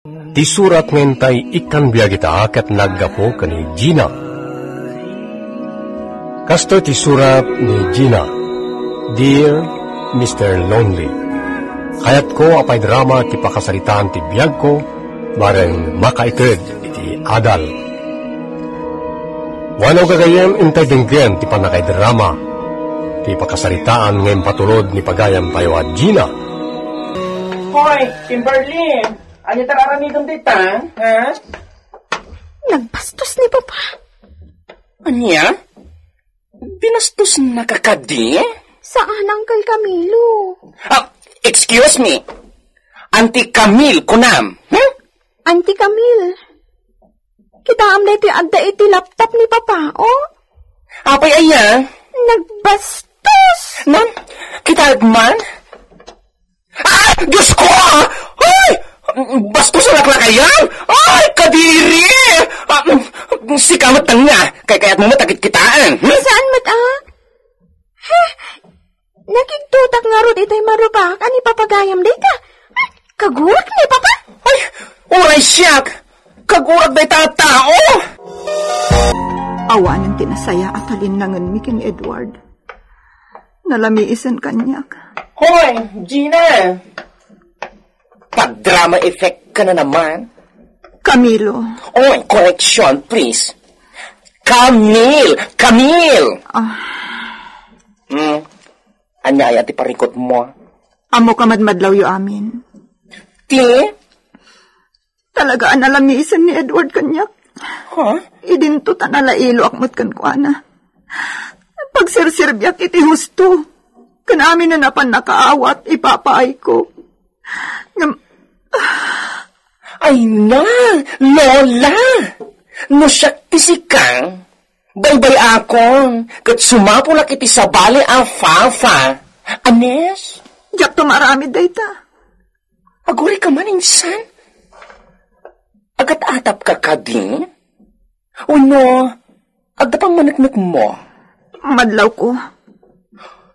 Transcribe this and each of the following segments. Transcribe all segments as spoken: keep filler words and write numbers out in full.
Ti surat nga intay ikkan biag ita ket naggapu ken ni Gina. Kastoy ti surat ni Gina, "Dear Mister Lonely, kayatko a paidrama ti pakasaritaan ti biagko bareng makaited iti adal. Wenno gagayyem intay denggen ti pannakaidrama ti pakasaritaan nga impatulod ni pagayam tayo a Gina." Hoy, Kimberly! Ania ti aramidem dita, ha? Nagbastos ni Papa. Ania? Binastosnaka kadi? Saan, Uncle Camilo. Ah, excuse me. Auntie Camille, kunam. Hmm? Auntie Camille, kitaem daytoy adda iti laptop ni Papa, oh. Apay aya? Nagbastos. Nan, kitaek man? Ah! Diyos ko, ah! Ay! Bastos a laklakayan! Ay, kadiri! Ah, sika met ania, kaykayatmo met a kitkitaan, hmm? Saan met, ah? Heh, nakigtutak ngarud itay marubak a ni Papa gayam dayta. Ay, kagurak ni Papa? Ay, uray siak! Kagurak dayta a tao! Awanen ti nasayaat a linnangenmi ken Edward. Nalamiisen kaniak. Hoy, Gina! Pag-drama effect ka na naman. Camilo. Oh, correction, please. Camille! Camille! Ah. Hmm. Ania aya ti parikutmo? Ammoka madmadlawyo amin. Ti? Talaga a nalamiisen ni Edward kaniak. Ha? Idinto ta nalailoak met kenkuana. Pagserserbiak iti husto. Ken amin a napan nakaawat, ipapaayko. Ngem, ay na, Lola! No siak ti sika, baybay-akon, ket sumapulak iti sabali a Fafa. Anes? Diak to maaramid dayta. Agurayka man insan? Agat-atapka kadi? Wenno, adda pammaneknekmo? Madlawko.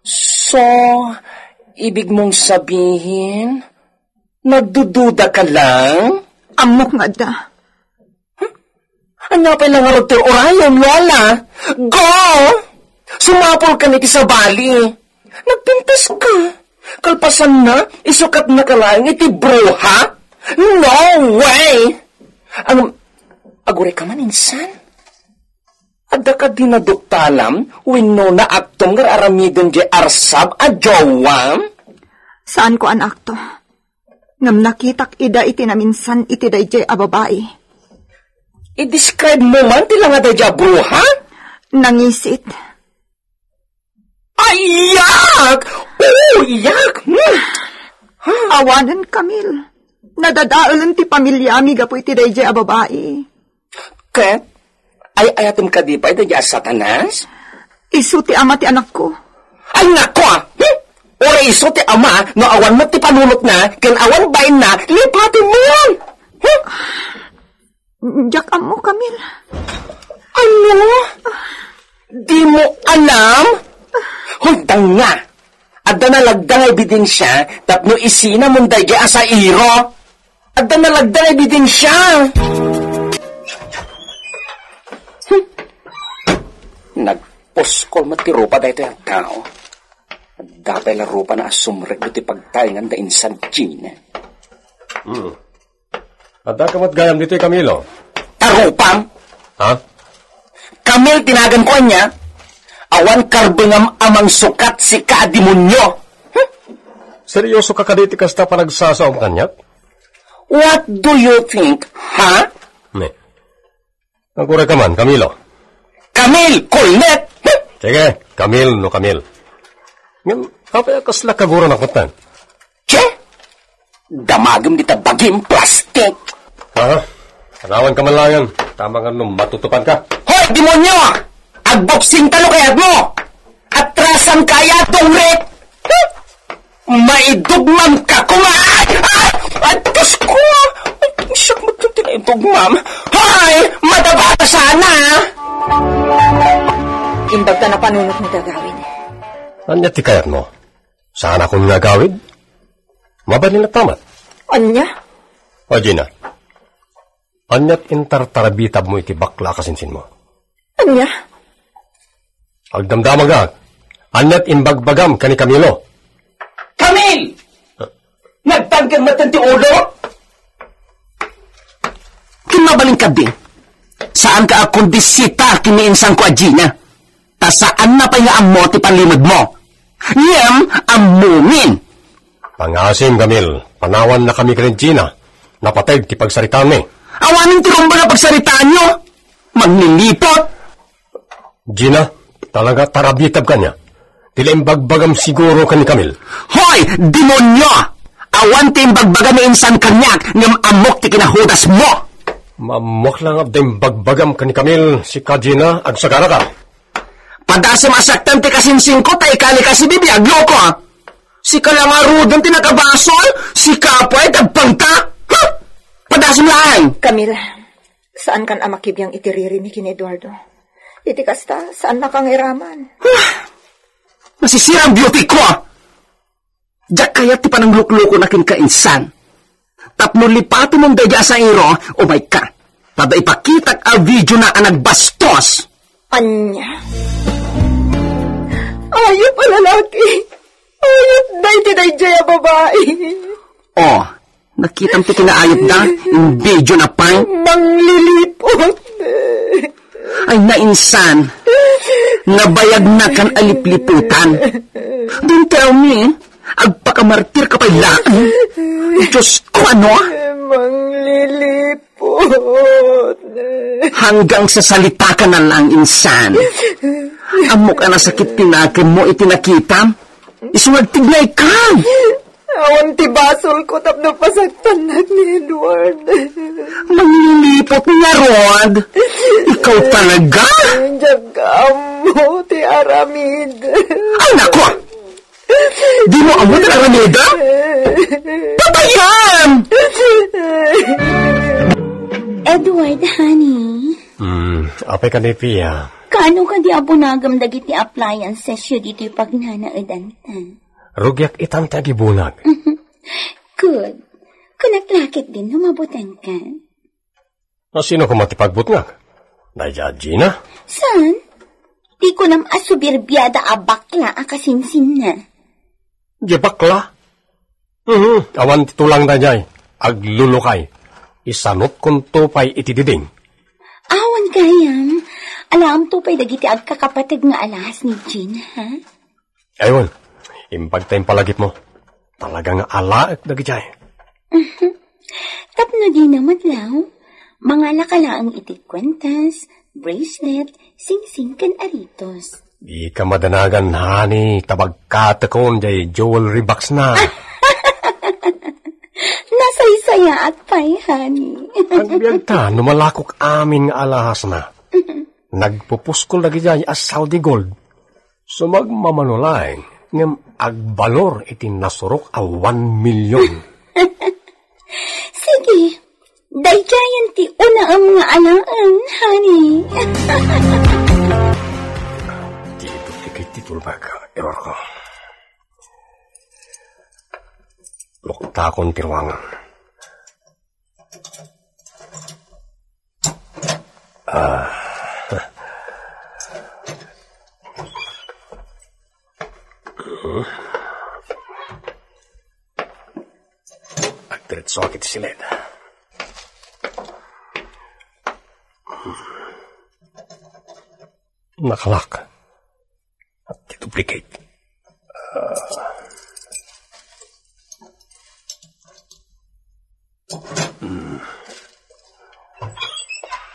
So, ibig mong sabihin, nagdududaka lang? Ammok nga adda. Ania pay la ngarud ti ur-urayem, Lola? Go! Sumapulkan iti sabali. Nagpintas ka. Kalpasanna, isukatnaka laeng iti bruha? No way! Ang, agurayka man insan? Adda kadi naduktalam wenno naaktom nga ar-aramiden diay arsab a jowam? Saanko a naakto. Ngem nakitak ida iti naminsan iti daydiay a babai. I-describe mo man ti langa daydiay a bruha? Nangisit. Ayak! Oo, iyak! Hmm. Awanen, Camille. Nadadaelen ti pamiliami gapu iti daydiay a babai. Ket, ay-ayatem kadi pay daydiay a Satanas? Isu ti ama ti anakko. Ay, nako, ah! Hmm? Uray isu ti ama, no awan met ti panunotna, ken awan bainna, lipatem man! Hmm? Diak ammo, Camille. Ano? Di mo alam? Hoy, danga! Adda nalagda nga ebidensia tapno isinamon daydiay a sairo. Adda nalagda nga ebidensia. Hmm. Nagpuskol met ti rupa daytoy a tao. Adda pay la rupana a sumrekno ti pagtaengan da insan Gina. Hmm. Adda ka met gayam ditoy, Camilo? Ta rupam? Ha? Camille ti naganko ania? Awan karbengam a mangsukat, sika a demonio. Hmm? Seryoso ka kadi ti kasta panagsasaom kaniak? What do you think, ha? Ne. Agurayka man, Camilo. Camille, kulmet! Hmm? Sige, Camille no Camille. Ngem, apay a kasla kaguranak metten? Che? Damagem dita bagim, plastik! Ha? Anawan ka man laengen. Tama nga no matutupan ka. Hoy, demonyo! Agboksingta no kayatmo! Atrasan ka aya, Dongret! Huh? Maidugmam ka koma! Ay! Ay! Ay, Diyos ko! Ay, siak mo itong tinaidugmam. Hoy! Madabata sana! Imbag ta napanunot mo ti agawid. Ania ti kayatmo? Saanakon nga agawid? Mabalin a tamat. Ania? O, Gina, Aniat intartarabitabmo iti bakla a kasinsinmo? Ania? Agdamdamagak. Aniat imbagbagam ken ni Camilo? Camille! Nagtangkeng met ti ulo? Ken mabalin kadi, saanka a kondisita ken ni insanko a Gina. Ta saanna pay nga ammo ti panlimedmo. Ngem ammomin. Pangasim, Camille. Panawannakami ken ni Gina. Napateg ti pagsaritaanmi. Awanen ti rumbeng a pagsaritaanyo. Manglilipot. Gina, talaga tarabitab kaniak. Ti la imbagbagam siguro ken ni Camille. Hoy, demonyo! Awan ti imbagbagam ni insan kaniak, ngem ammok ti kinahudasmo. Maammok la nga adda imbagbagam ken ni Camille, sika Gina, agsagaraka. Padasem a saktan ti kasinsingko, ta ikali kasi bibiag loko, ah. Sika la ngaruden ti nakabasol, sika pay ti agpangta. Huh! Padasem laeng. Camille, saankan a makibiang iti ririmi ken ni Eduardo. Iti kasta, saannaka nga iraman. Huh! Nasisira ang beauty ko, ah. Diak kayat ti panangluklukona kenka, insan. Tapno lipatemon daydi a sairo, umayka. Tada ipakitak a videona a nagbastos. Ania? Ayup a lalaki. Ayup daydi daydiay a babai. Oh, nakitam ti kinaayupda? Video na pay? Manglilipot. Ay, nainsan. Nabayagnakan a lipliputan. Don't tell me, agpakamartir ka pay laeng. Diyos ko, ano? Manglilipot. Hanggang sa salita ka na lang, insan. Ammok a nasakit ti nakemmo iti nakitam. Isu nga agtignay ka. Awan ti basolko tapno pasaktannak ni Edward. Manglilipot ngarud. Ikaw talaga? Diak ammo ti aramid. Ay, nako! Dimo ammo ti aramidem? Patayan! Edward, honey. Hmm, apay kadi, Pia? Kaano kadi a bunagem dagiti appliances yo ditoy pagnanaedantan? Rugiak itan ti agibunag. Good. Kunak la ketdin no mabutengka. A, sino koma ti pagbutngak? Daydiay a Gina? Saan? Ti kunam a suberbiada a bakla a kasinsinna. Di bakla? Mhm, awan ti tulang daydiay. Aglulukay. Isanutkonto pay iti diding. Awan gayam. Alaamto pay dagiti agkakapateg nga alahas ni Jean, ha? Aywan, imbagta impalagipmo. Talaga nga alaek dagiti ay. Tapno dina madlaw, mangalaka laeng iti kuentas, bracelet, singsing, ken aritos. Dika madanagan, honey, ta bagkatekon jay jewelry box na. Nasaysayaat pay, honey. Agbiagta no malakok amin nga alahasna. Nagpupuskol dagiti ay a Saudi gold. Sumagmamano laeng ngem agbalor iti nasurok a one million. Sige, daydiayen ti unaem nga alaen, honey. Ti duplicate ti tulbag, error ko. Luktakon ti ruangan. Ah. Agdiretso iti siled. Nakalak. Ti duplicate. Ah. Hmm.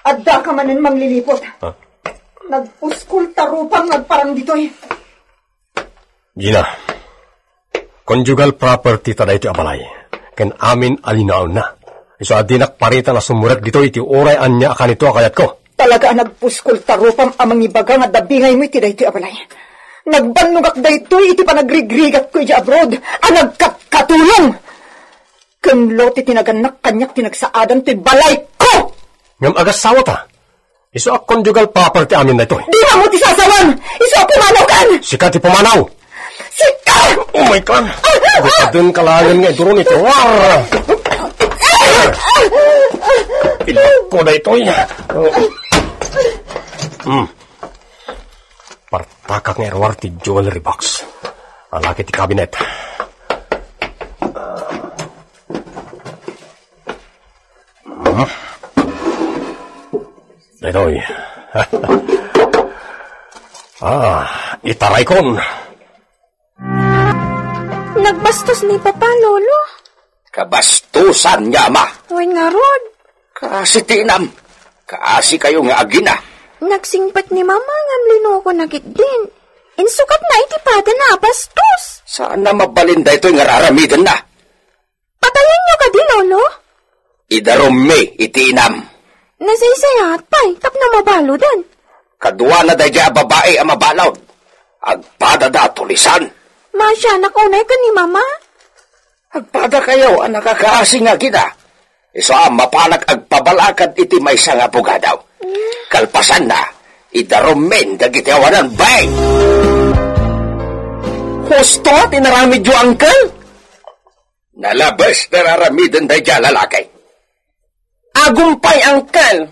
Adda ka manen manglilipot. Ha? Nagpuskol ta rupam nga agparang ditoy. Gina, conjugal property ta daytoy a balay. Ken amin a linaonna. Isu a dinak paritan a sumrek ditoy iti uray ania a kanito a kayatko. Talaga a nagpuskol ta rupam a mangibaga nga dabingaymo iti daytoy a balay. Nagbannogak daytoy iti panagrigrigatko idiay abroad a nagkatkatulong. Ken lote ti nagannak kaniak ti nagsaadan toy balayko. Ngem agassawa ta. Isu a conjugal property amin daytoy. Dimo ammo ti sasawem! Isu a pumanawkan! Sika ti pumanaw! Sika! Oh my God! Gupaden ka laeng nga iduron iti war! ko daytoy. Hmm. Partakak nga iruar ti jewelry box. Alaki ti cabinet. Hmm. Daytoy. Ah, itaraykon. Nagbastos ni Papa, Lolo. Kabastosan nga ama. Wen ngarud. Kaasi ti inam. Kaasi kayo nga agina. Nagsingpet ni Mama ngem linuko na ketdin. Insukatna iti padana a bastos. Saan a mabalin daytoy nga aramidenna? Patayenyo kadi, Lolo? Idarummi iti inam. Nasaysayaat pay tapno mabaloden. Kaduana daydiay a babai a mabalud. Agpadada tulisan. Maasianak unay ken ni Mama. Agpadakayo a nakakaasi nga agina. Isu a mapanak agpabalakad iti maysa nga abogado. Kalpasanna, idarummin dagiti awanan, bay! Husto ti inaramidyo, Uncle? Nalabes ti aramiden daydiay a lalaki. Agumpay, Uncle.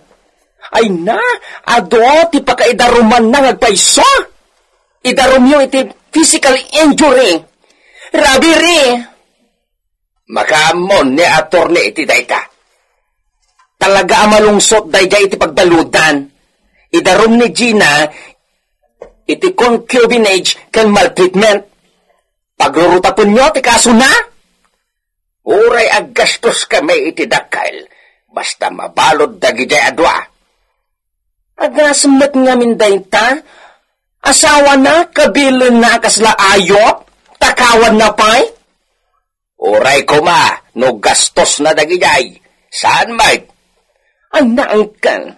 Ay na, adu ti pakaidarumanna nga agpayso. Idarumyo iti physical injury. Robbery. Makaammo ni attorney iti dayta. Talaga a malungsot daydiay iti pagbaludan. Idarum ni Gina iti concubinage ken maltreatment. Pagrurutapenyo ti kasona? Uray aggastos kami iti dakkel, basta mabalud dagidiay a dua. Agasem met ngamin dayta? Asawana, kabilenna a kasla ayop? Takawanna pay? Uray koma no gastosna dagidiay. Saan met? Ay, naangkan.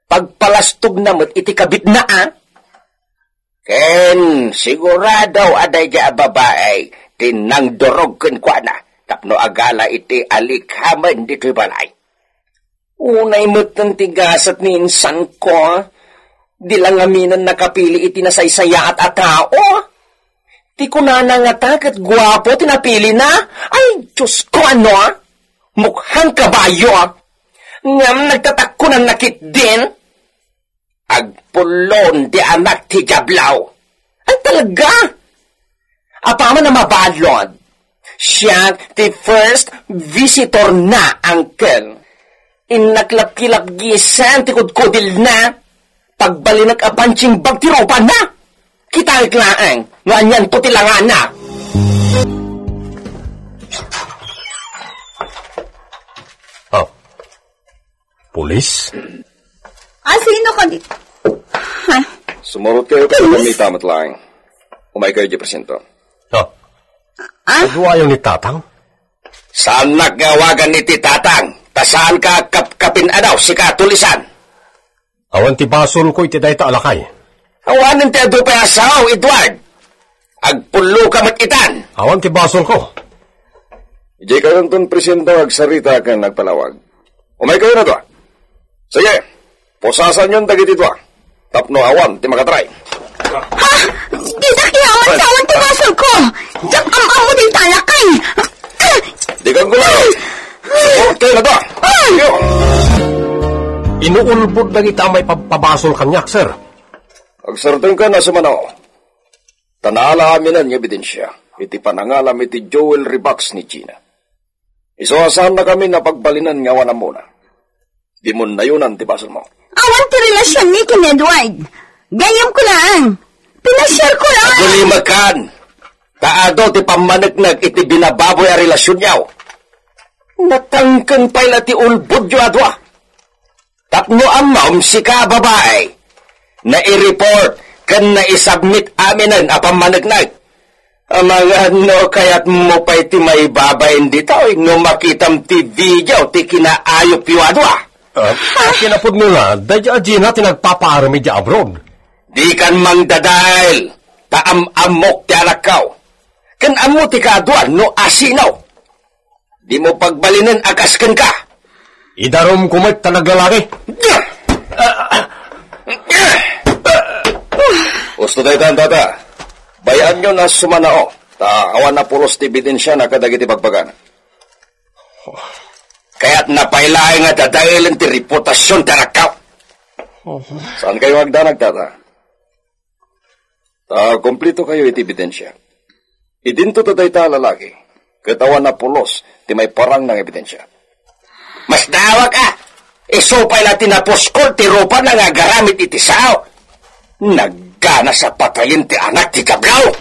Pagpalastogna met iti kabitna, a? Ken sigurado a daydiay a babai ti nangdurog kenkuana tapno agala iti alikhamen ditoy balay. Unay metten ti gasat ni insanko, di la ngaminen nakapili iti nasaysayaat a tao. Ti kunana ngata ket guapo ti napilina. Ay, Diosko, ano? Mukhang kabayo. Ngem nagtatakkunanna ketdin. Agpullon ti anak ti Diablo. Ay, talaga? Apaman a mabalud, siak ti first visitor na, Uncle. Innak lapkilapgisen ti kudkudilna. Pagbalinek a pansimbag ti rupana. Kitaek laeng no anianto ti langana. Oh. Pulis? Ah, sino ka di-, ha? Sumurot kayo ken Pulis? Kumita met laeng. Umay kayo di presinto. Oh. Ah? Kaduayo ni Tatang? Saannak nga awagan iti Tatang, ta saan ka kapkapin-adaw, sika tulisan. Awan ti basolko iti dayta a lakay. Awanen ti adu pay a sao, Edward. Agpulloka met itan. Awan ti basolko. Idiay kayonton presinto nga agsarita ken agpalawag. Umay kayo a dua. Sige, pusasanyon dagiti dua. Tapno awan ti makatry. Ha? Didak yaman sa awan ti basolko. Diak am-ammo dayta a lakay. Di kaggulo. Support kayo na ba? Ay! Yo. Inuulbod dagita a maipabpabasol kaniak, sir. Agsarteng ka na sumanaw. Ta naala aminen nga ebidensya iti panangalam iti jewelry box ni Gina. Isu a saannakami a pagbalinan nga awan ammona. Dimo nayonan ti basolmo. Awan ti relasionmi ken Edward. Gayyemko laeng. Pinasiarko laeng. Aggulimekan. Ta adu ti pammaneknek iti binababoy a relasionyo. Natangken pay la ti ulbodyo a dua. Tapno ammom, sika a babai, naireport ken naisubmit aminen a pammaneknek. Amangan no kayatmo pay ti maibabain ditoy no makitam ti video ti kinaayupyo a dua. Ah, kinapudno na, daydi a Gina ti nagpapaaram idiay abroad. Dikan mangdadael, ta am-ammok ti anakko. Ken ammo ti kaadua no asino. Dimo pagbalinen a kas kenka. Idarumko met ta naglalaki. Usto daytan, tata. Bay-anyon a sumanao, ta awan a pulos ti ebidensiana kadagiti bagbagana. Kayat napay laeng nga dadaelen ti reputasion ti anakko. Saankayo agdanag, tata? Ta kompleto kayo iti ebidensya. Idinto ta dayta a lalaki, ket awan a pulos ti maiparang nga ebidensya. Masdawak a! Isu pay la ti napuskol ti rupana nga agaramid iti sao. Nagganas a patayen ti anak ti Diablo!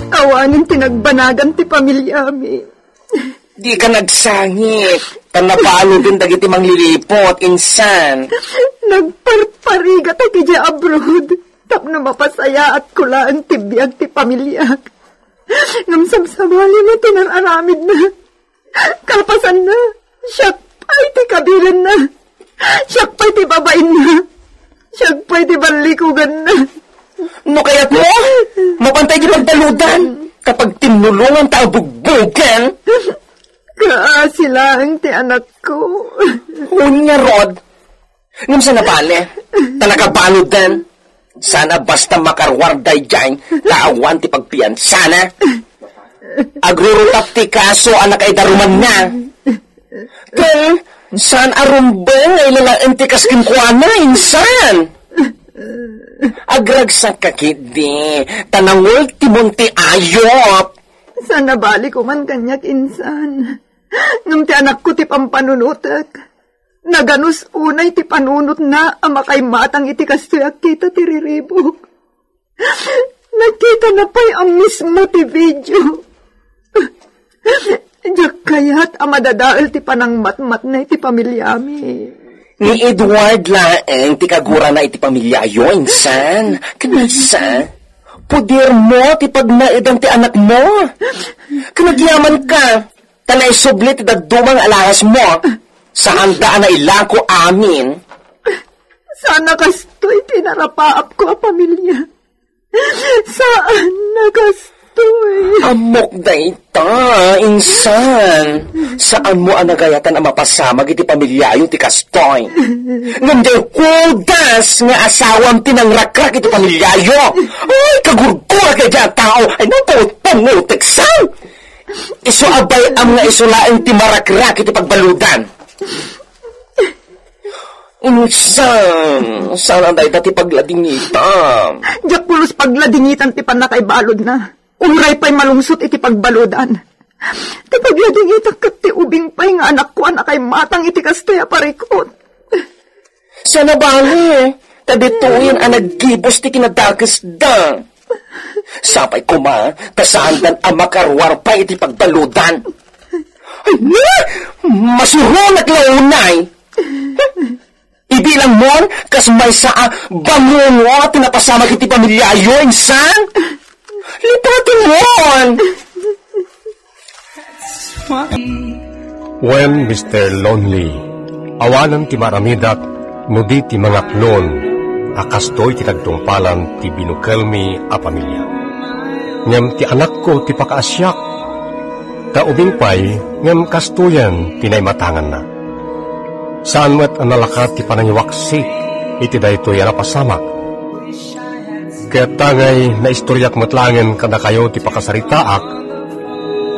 Awanen ti nagbanagan ti pamiliami. Dika nagsangit, ta nabaludan dagiti mangliliput, insan. Nagparparigatak idiay abroad tapno mapasayaatko laeng ti biag ti pamiliak. Ngem sabsabali met ti nararamidna. Kalpasanna, siak pay ti kabilenna. Siak pay ti babainna. Siak pay ti ballikuganna. No kayatmo, mapantay ti pagbaludan. Kapag tinulongan ta a bugbogan. Kaasi laeng ti anakko. Unya, Rod, ngem saan a bale, ta nakabaludan. Saan a basta makaruar daydiay, ta awan ti pagpiansana. Agrurutap ti kaso a nakaidarumanna. Ken, saan a rumbeng nga ilalaen ti kas kenkuana, insan? Agragsak ka ketdi, ta nangultimon ti ayup. Saan a bale ko man kaniak, insan. Ngem ti anakko ti pampanunotek. Naganus unay ti panunotna a makaimatang iti kastoy a kita ti riribuk. Nakitana pay a mismo ti video. Diak kayat a madadael ti panangmatmatna iti pamiliami. Ni Edward laeng ti kagurana iti pamiliayo, insan. Kanasa, pudermo ti pagnaedan ti anakmo. Kanagyaman ka, ta naisubli ti dadduma nga alakasmo. Saanda a nailako amin. Saan a kastoy ti narapaapko a pamilia. Saan a kastoy. Ammok dayta, insan. Saanmo a nagayatan a mapasamak iti pamiliayo ti kastoy. Ngem diay kudas nga asawam ti nangrakrak iti pamiliayo. Ay, kagurgura kay diay a tao. Ay, napungutpungutagsan. Isu a bay-am nga isu laeng ti marakrak iti pagbaludan. Insan, saan a dayta ti pagladingitan? Diak pulos pagladingitan ti pannakaibaludna. Uray pay malungsot iti pagbaludan. Ti pagladingitak ket ti ubing pay nga anakko a nakaimatang iti kastoy a parikut. Saan a bale, ta ditoyen a naggibus ti kinadakesda. Sapay koma, ta saandan a makaruar pay iti pagbaludan. Ay, na! Masuronak la unay! Ibilang mon, kas maysa a bangungot ti napasamak iti pamiliayo, insan? Lipaten mon! Wen, Mister Lonely, awanen ti maaramidak no di ti mangaklon a kastoy ti nagtungpalan ti binukelmi a pamilia. Ngem ti anakko ti pakaasiak, ta ubing pay ngem kastoyen ti naimatanganna. Saan met a nalakat ti panangiwaksi iti daytoy a napasamak. Ket ta ngay naistoriak met laengen kadakayo ti pakasaritaak,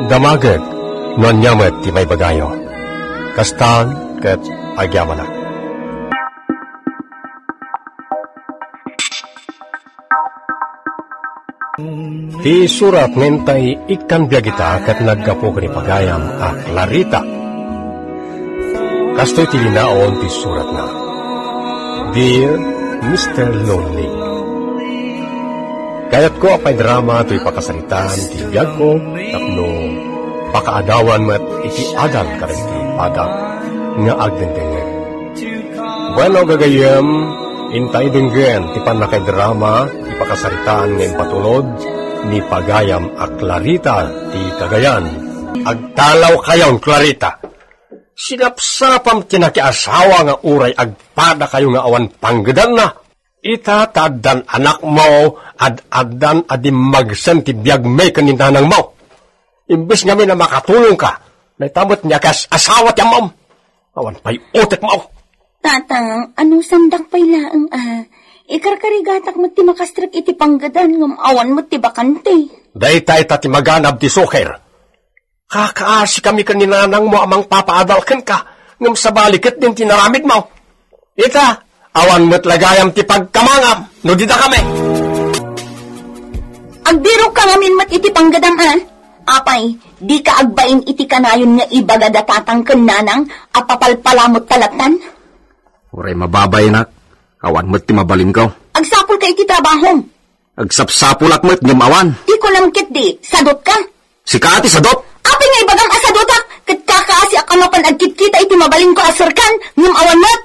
damagek no ania met ti maibagayo. Kastan ket agyamanak. Ti surat nga intay ikkan biag ita ket naggapu ken ni pagayam a Clarita. Kastoy ti linaon ti suratna. Dear Mister Lonely, kayatko a paidrama toy pakasaritaan ti biagko tapno pakaadawan met iti adal kadagiti padak nga agdengdengngeg. Bueno, gagayyem, intay denggen ti pannakaidrama ti pakasaritaan nga impatulod ni pagayam a Clarita ti Cagayan. Agtalawkayon, Clarita. Sinapsapam ti nakiasawa nga uray agpadakayo nga awan panggedanna. Ita ta addan anakmo, ad-addan a dimmagsen ti biagmi ken ni nanangmo. Imbes ngamin a makatulongka, dayta met nga kas-asawa ti ammom. Awan pay utekmo. Tatang, anusandak pay laeng a. Ikarkarigatak met ti makastrek iti panggedan ngem awan met ti bakante. Dayta ita ti maganab ti suker. Kakaasi kami ken ni nanangmo a mangpapaadal kenka, ngem sabali ket din ti naramidmo. Ita, awan met la gayam ti pagkamangam no dida kami. Agbirokka ngamin met iti panggedam, a? Apay, dika agbain iti kanayon nga ibaga da tatang ken nanang a papalpalamut ta lattan? Uray mababainak, awan met ti mabalinko. Agsapulka iti trabahom. Agsapsapulak met ngem awan. Ti kunam ketdi, sadotka? Sika ti sadot? Apay nga ibagam a sadotak? Ket kakaasiak a mapan agkitkita iti mabalinko a serkan, ngem awan met.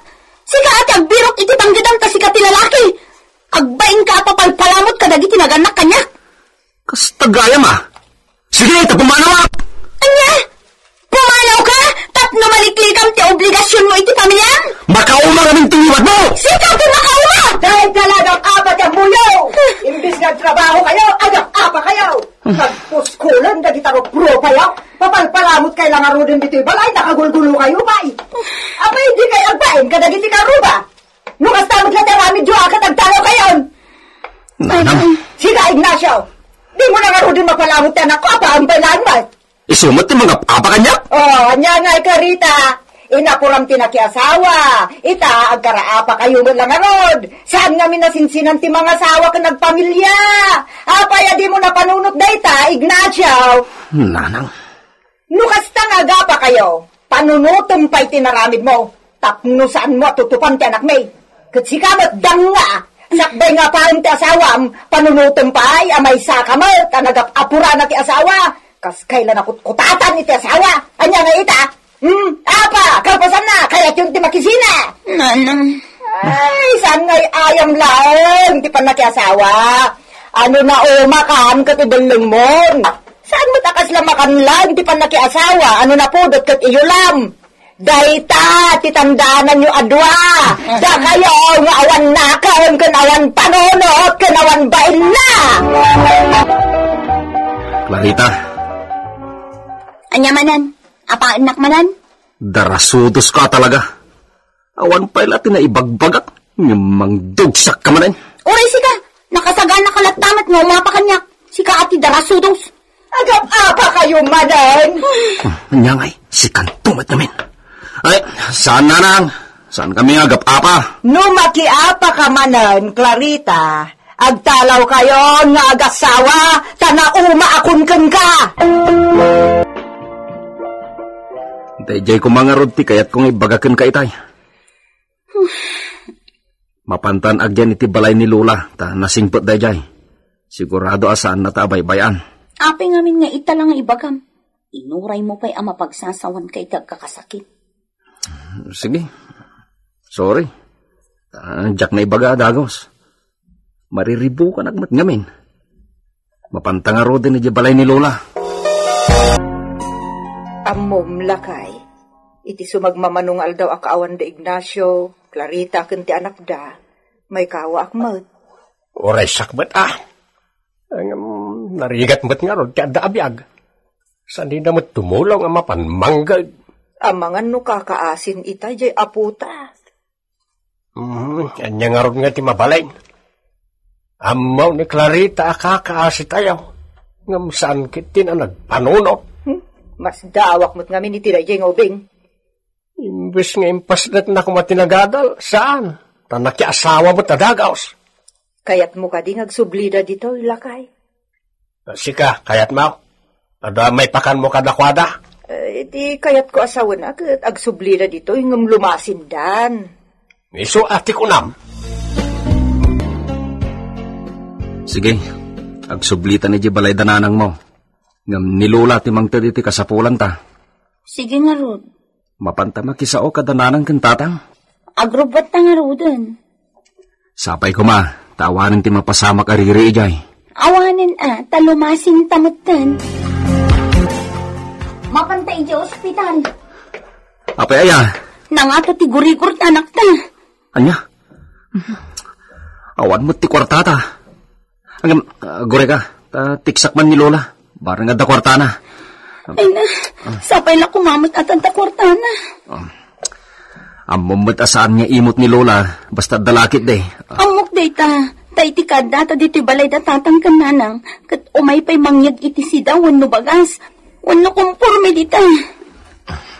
Sika ti agbirok iti panggedam ta sika ti lalaki. Agbainka a papalpalamut kadagiti nagannak kaniak. Kasta gayam a. Sige, ta pumanawak! Ania? Pumanawka? Tapno maliklikam ti obligasionmo iti pamiliam? Makauma ngamin ti liwatmo! Sika ti makauma! Dahil talagang apat ang buyo! Imbis nga trabaho kayo, agap-apa kayo! Nagpuskulan dagita rupropayo! Papalpalamut kayo lang aruden ditoy balay, nakagulgulo kayo, bay! Apay, di kayo agbain kadagiti karuba? No kasta met la ti aramidyo, a ket agtalaw kayon. Nanang. Sika, Ignacio. Di mo na ngaruden mapalamut ti anakko, apaam pay laeng met. Isu met ti mangap-apa kaniak? Oh, ania ngay, Clarita? Inapuram ti nakiasawa. Ita, agkaraapa kayo met la ngarud. Saan ngamin nasinsinan ti mangasawa ken agpamilya? Apay a di mo napanunot dayta, Ignacio? Nanang. No kasta nga agapa kayo, panunotem pay ti naramidmo, tapno saanmo a tutupan ti anakmi. Ket sika met, danga, sakbay nga apaem ti asawam, panunotem pay a maysaka met a nagap-apurana ti asawa. Kas kayla nakutkutatan iti asawa. Ania nga ita? Hmm? Apa? Kalpasanna, kayatyon ti makisina? Nanang. Ay, saan nga ayam laeng ti pannakiasawa? Ano na umakan ket ibellengmon? Saan met a kasla makan laeng ti pannakiasawa? Ano napudot ket iyulam? Dayta ti tandaananyo a dua. Dakayo nga awan nakem ken awan panunot ken awan bainna. Clarita. Ania manen? Apaennak manen? Darasudos ka talaga. Awan pay la ti naibagbagak, ngem mangdugsak ka manen. Uray sika, nakasagana ka latta met nga umapa kaniak. Sika a ti darasudos. Agap-apa kayo manen? Ah, ania ngay, sikanto met ngamin. Ay, saan, nanang? Saan kami nga agap-apa? No makiapa ka manen, Clarita, agtalaw kayon nga agasawa, ta naumaakon kenka. Daydiay koma ngarud ti kayatko nga ibaga kenka itay. Mapantan agyan iti balay ni Lola, ta nasingpet daydiay. Sigurado a saanna ta abaybay-an. Apay ngamin nga ita la nga ibagam? Inuraymo pay a mapagsasawanka iti agkakasakit. Sige. Sorry. Ah, diak naibaga a dagus. Mariribukanak met ngamin. Mapanta ngaruden idiay balay ni Lola. Ammom, lakay, iti sumagmamano nga aldaw a kaawan da Ignacio, Clarita, ken ti anakda, maikawaak met. Uray sakbet a. Ngem, narigat met ngarud ti adda a biag. Saan dida met tumulong a mapan mangged? Amangan no kakaasin ita jay aputa. Hmm, ania ngarud nga ti mabalin? Ammo ni Clarita a kakaasitayo, ngem saan ketdin a nagpanunot. Hmm? Masdaawak met ngamin iti daydiay nga ubing. Imbes nga impasdekna koma ti nagadal, saan? Ta nakiasawa met a dagus. Kayatmo kadi nga agsublida ditoy, lakay? Sika, kayatmo? Adda maipakanmo kadakuada? Eh, iti kayatko a sawena ket agsublida ditoy ngem lumasindan. Isu a ti kunam. Sige, agsublitan idiay balay da nanangmo. Ngem ni Lola ti mangted iti kasapulanta. Sige ngarud. Mapanta makisao kada nanang ken tatang? Agrubbuatta ngaruden. Sapay koma, ta awanen ti mapasamak a riri idiay. Awanen a, ta lumasinta metten. Mapanta idiay ospital. Apay aya? Nangato ti gurigor ti anakta. Ania? Awan met ti kuartata. Agam, ah, gureka, ta tiksak man ni Lola. Barang adda kuartana. Ay na, sapay la koma met a tanta kuartana. Ah. Ammom met a saan nga imot ni Lola, basta adda lakit de. Ah. Ammok dayta, ta iti kaddata ditoy balay da tatang ken nanang, ket umay pay mangyeg iti sida wenno bagas. Wen no, komporme dita.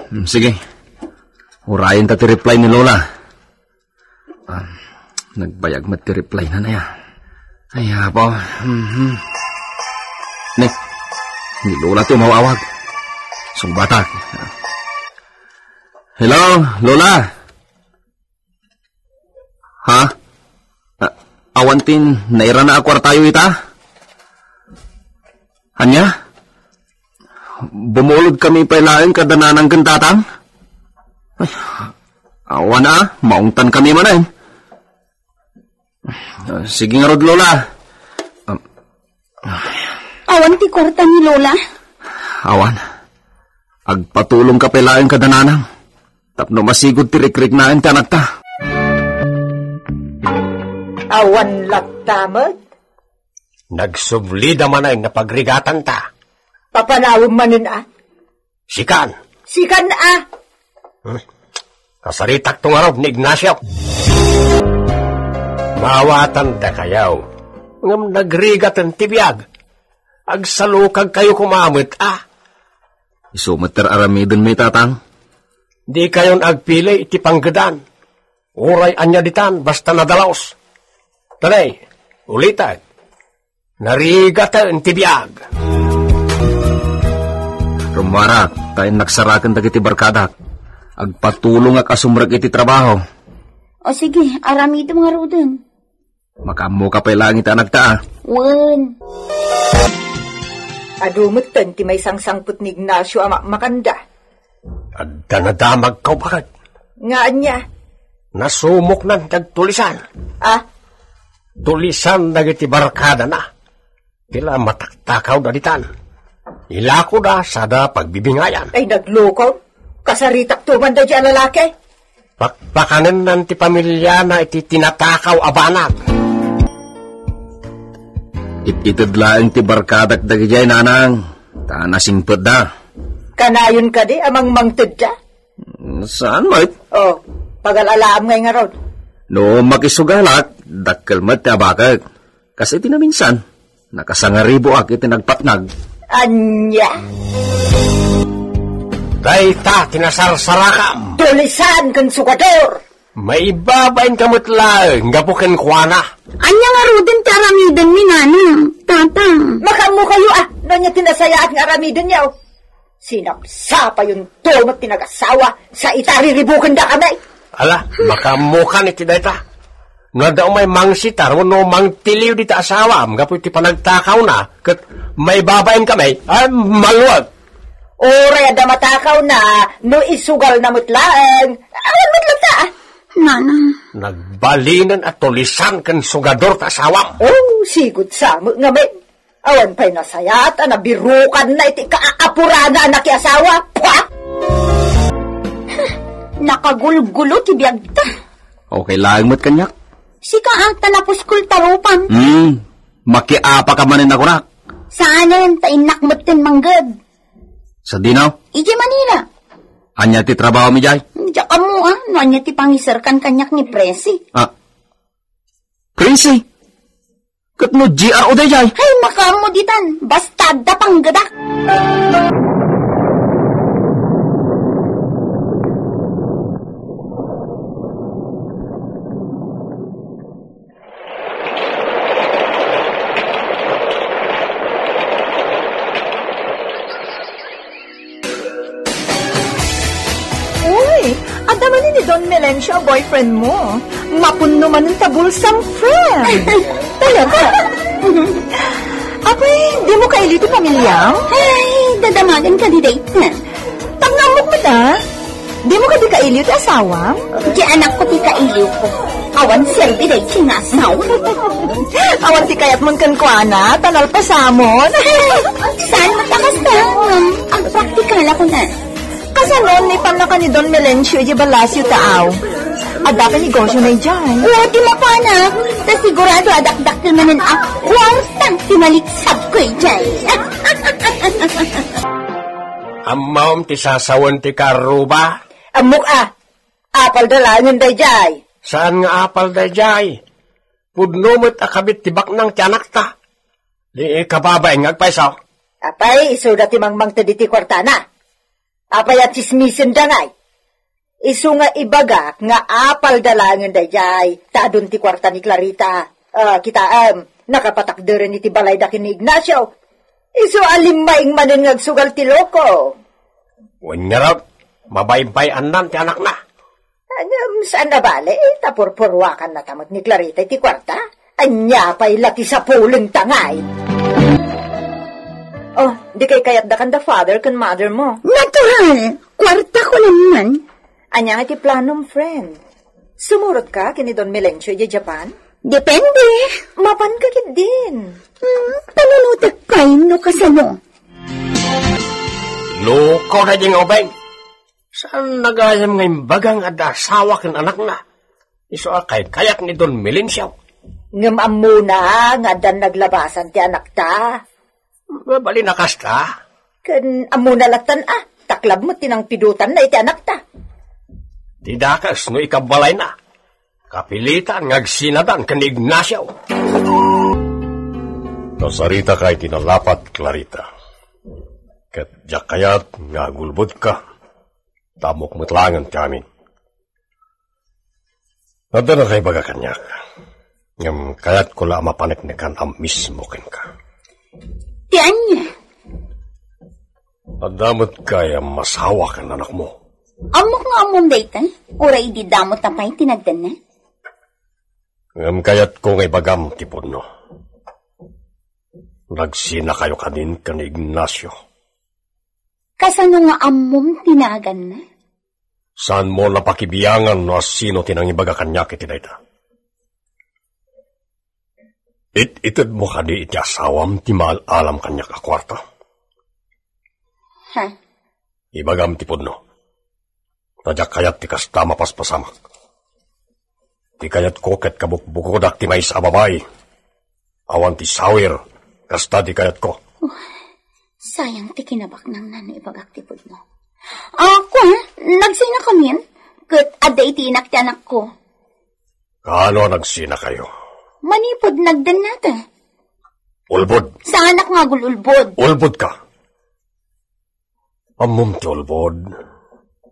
Hmm, sige. Urayen ta ti reply ni Lola. Ah, nagbayag met ti reply na niya. Ay, apo. Mhm. Ne, ni Lola ti umawawag. Sungbatak. Hello, Lola? Ha? A-, awan ti nairana a kuartayo ita? Ania? Bumulod kami pay laeng kada nanang ken tatang? Ay, awan a, maungtan kami manen. Ah, sige ngarud, Lola. Um, Awan ti kuarta ni Lola? Awan. Agpatulong ka pay laeng kada nanang. Tapno masigud ti rikriknaen ti anakta. Awan latta met. Nagsublida manen nga pagrigatanta. Papanawem manen a? Sikan. Sikan a? Hmm. Kasaritakto ngarud ni Ignacio. Maawatan dakayo. Ngem nagrigaten ti biag. Agsalukagkayo koma met a. Isu met ti aramiden mi, tatang. Dikayon agpili iti panggedan. Uray ania ditan, basta nadalus. Tanay, ulitek. Narigaten ti biag. Rummuarak, ta innak saraken dagiti barkadak. Agpatulongak a sumrek iti trabaho. O sige, aramidem ngaruden. Makaammoka pay laeng iti anakta a. Wen. Adu metten ti maisangsangpet ni Ignacio a makmakanda. Adda nadamagko, baket. Nga ania? Nasumoknan ti agtulisan. Ah? Tulisan dagiti barkadana. Ti la mataktakawda ditan. Ilakoda sada pagbibingayan. Ay, naglukaw. Kasaritakto man daydiay a lalaki. Pakpakanennan ti pamiliana iti tinatakaw a banag. It-ited laeng ti barkadak dagidiay, nanang, ta nasingpetda. Kanayon kadi a mangmangtedda? Saan met? Oh, pagal-alaam ngay ngarud. No makisugalak, dakkel met ti abakek. Kas iti naminsan, nakasangariboak iti nagpatnag. Ania? Dayta ti nasarsarakam. Tulisan ken sugador. Maibabain ka met laeng gapu kenkuana. Ania ngaruden ti aramiden mi, nanang, tatang? Makaammo kayo, a, no ania ti nasayaat nga aramidenyo. Sinapsapayonto met ti nagasawa sa ita riribukenda kami. Ala, makaammokan iti dayta. No adda umay mangsitar wenno mangtiliw dita asawam gapu iti panagtakawna ket maibabain kami, ay, malwag. Uray adda matakawna no isugalna met laeng. Awan met latta. Nanang. Nagbalinen a tulisan ken sugador ta asawam. Oh, sigud sa met ngamin. Awan pay nasayaat a nabirukanna iti kaapurana a nakiasawa. Pua! Nakagulgulo ti biagta. Okay laeng met kaniak. Sika a, ta napuskol ta rupam. Hmm, makiapa ka manen a kunak. Saanen, ta innak metten mangged. Sadino? Idiay Manila. Ania ti trabaho mi diay? Diak ammo a, no ania ti pangiserkan kaniak ni Presi. Ah. Presi? Ket no G R O daydiay? Ay, makaammo ditan. Basta adda panggedak. Uy, adda manen ni Don Melencio a boyfriend mo. Mapunno manen ta bulsam friend. Talaga? Apay, di mo kailiw ti pamiliam? Ay, dadamagan ka di dayta. Tapno ammok met a. Di mo kadi kailiw ti asawam? Ti anakko ti kailiwko. Awan serbi daydi nga asawa. Awan ti kayatmon kenkuana, ta nalpasamon. Saan met a kasta? Agpraktikalakon a. Kasano ni pannaka ni Don Melencio idiay Palacio Taaw? Adda pay negosiona idiay. O, di makuana. Ta sigurado a dakdakkel manen a kuarta ti maliksabko idiay. Ammom ti sasawen ti karruba? Ammok a. Apalda laengen daydiay. Saan nga apal daydiay? Pudno met a kabit ti baknang ti anakta. Di kababain nga agpayso. Apay, isuda ti mangmangted iti kuartana? Apay a tsismisenda ngay? Isu nga ibagak nga apalda laengen daydiay, ta adun ti kuarta ni Clarita. Ah, kitaem, nakapatakderen iti balayda ken ni Ignacio. Isu a limmaing manen nga agsugal ti loko. Wen ngarud, mabaybay-annan ti anakna. Ngem saan a bale, ta purpuruakanna ta met ni Clarita iti kuarta. Ania pay la ti sapulenta ngay? Oh, dikay kayatda kanda father ken mother mo? Natural! Kuarta ko naman. Ania nga ti planom, friend? Sumurotka ken ni Don Melencio idiay Japan? Depende. Mapanka ketdin. Hmm, panunotek pay no kasano. Loko daydiay nga ubing. Saanna gayam nga imbaga nga adda asawa ken anakna? Isu a kaykayat ni Don Melencio. Ngem ammona nga addan naglabasan ti anakta. Mabalin a kasta? Ken ammona lattan a, taklab met ti nangpidotanna iti anakta. Ti dakes no ikabbalayna, kapilitan nga agsinadan ken ni Ignacio. Nasarita ka iti nalapat, Clarita. Ket diak kayat nga agulbodka, ta ammok met laengen ti amin. Adda nakaibaga kaniak, ngem kayatko la a mapaneknekan a mismo kenka. Ti ania? Adda met kayam asawa ken anakmo. Ammok nga ammom dayta, uray idi damo ta pay ti nagdanna. Ngem kayatko nga ibagam ti pudno. Nagsinakayo kadin ken ni Ignacio. Kasano nga ammom ti naganna? Saanmo la pakibiangan no asino ti nangibaga kaniak iti dayta. It-itedmo kadi iti asawam ti maal-alam kaniak a kuarta? Ha? Ibagam ti pudno. Ta diak kayat ti kasta a mapaspasamak. Ti kayatko ket kabukbukodak ti maysa a babai. Awan ti sawir, kasta ti kayatko. Oh, sayang ti kinabaknangna no ibagak ti pudno. Ako, nagsinakamin, ket adda iti inak ti anakko. Kaano a nagsinakayo? Manipud nagdannata. Ulbod. Saanak nga agul-ulbod. Ulbodka. Ammom ti ulbod,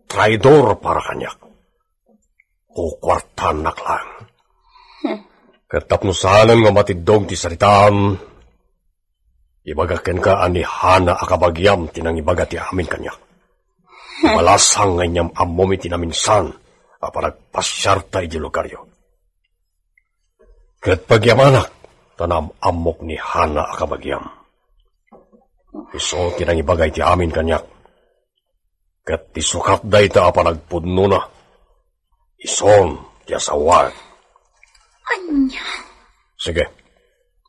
traidor para kaniak. Kukuartanak laeng. Ket tapno saanen nga matiddog ti saritam, ibagak kenka a ni Hana a kabagiam ti nangibaga ti amin kaniak. Balasang nga inyam ammom iti naminsan a panagpasiarta idiay lugaryo. Ket pagyamanak, ta naam-ammok ni Hana a kabagiam. Isu ti nangibaga iti amin kaniak. Ket ti sukat dayta a panagpudnona, isun ti asawaek. Ania? Sige,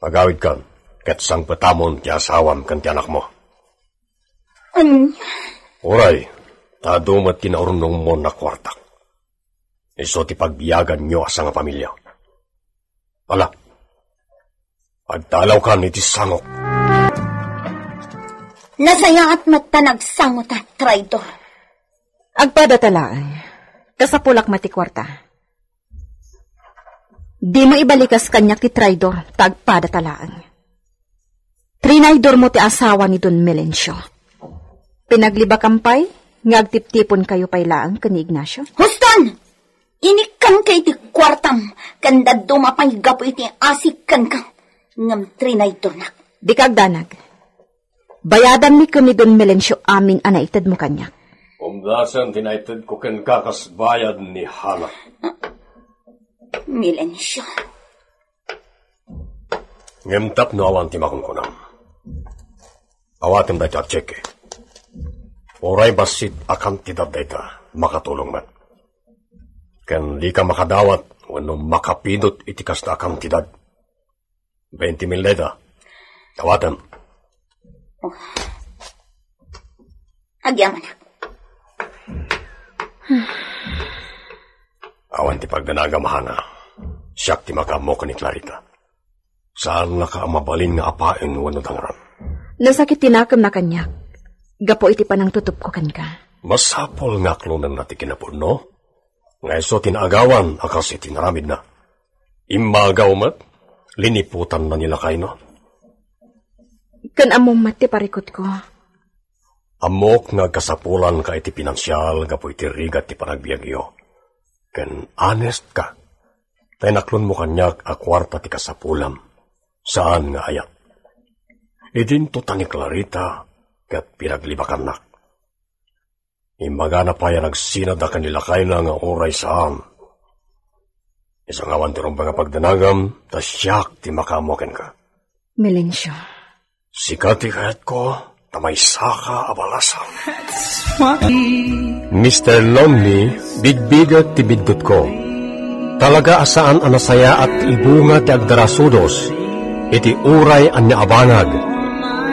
agawidkan, ket sangpetamon ti asawam ken ti anakmo. Ania? Uray, ta adu met ti naurnongmon a kuartak. Isu ti pagbiaganyo a sangapamilya. Ala, agtalawkan iti sangok. Nasayaat met ta nagsangotak, traidor. Agpadata laeng. Kasapulak met ti kuarta. Dimo ibalikas kaniak ti traidor, ta agpadata laeng. Trinaydormo ti asawa ni Don Melencio. Pinaglibakam pay nga agtiptiponkayo pay laeng ken ni Ignacio. Huston! Inikkanka iti kuartam, ken dadduma pay gapu iti asik kenka, ngem trinaydornak. Dika agdanag. Bayadanmi ken ni Don Melencio amin a naitedmo kaniak. Umdasen ti naitedko kenka kas bayad ni Hana. Melencio. Ngem tapno awan ti makunkunam, awatem dayta a tseke. Uray bassit a kantidad dayta, makatulong met. Ken dika makadawat wenno makapidut iti kasta a kantidad. Benti mil dayta. Awatem. Agyamanak. Awan ti pagdanagam, Hana. Siak ti makaammo ken ni Clarita. Saannaka a mabalin nga apaen wenno dangran. Nasakit ti nakemna kaniak gapu iti panangtutupko kenka. Masapul nga aklonenna ti kinapudno nga isu ti naagawan a kas iti naramidna. Immagaw met, liniputanna ni lakayna. Ken ammom met ti parikutko. Ammok nga agkasapulanka iti pinansial gapu iti rigat ti panagbiagyo. Ken honest ka. Ta inaklonmo kaniak a kuarta ti kasapulam. Saan nga ayat. Idinto ta ni Clarita ket pinaglibakannak. Immagana pay a nagsinad a ken ni lakayna nga uray saan. Isu nga awan ti rumbeng a pagdanagam, ta siak ti makaammo kenka. Melencio. Sika ti kayatko, ta maysaka a balasang. Mister Lonely, bigbiget ti biddutko. Talaga a saan a nasayaat ti ibunga ti agdarasudos iti uray ania a banag,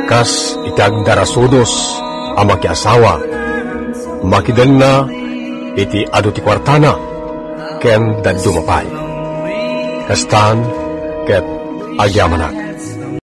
kas iti agdarasudos a makiasawa, makidenna iti adu ti kuartana, ken dadduma pay. Kastan, ket agyamanak.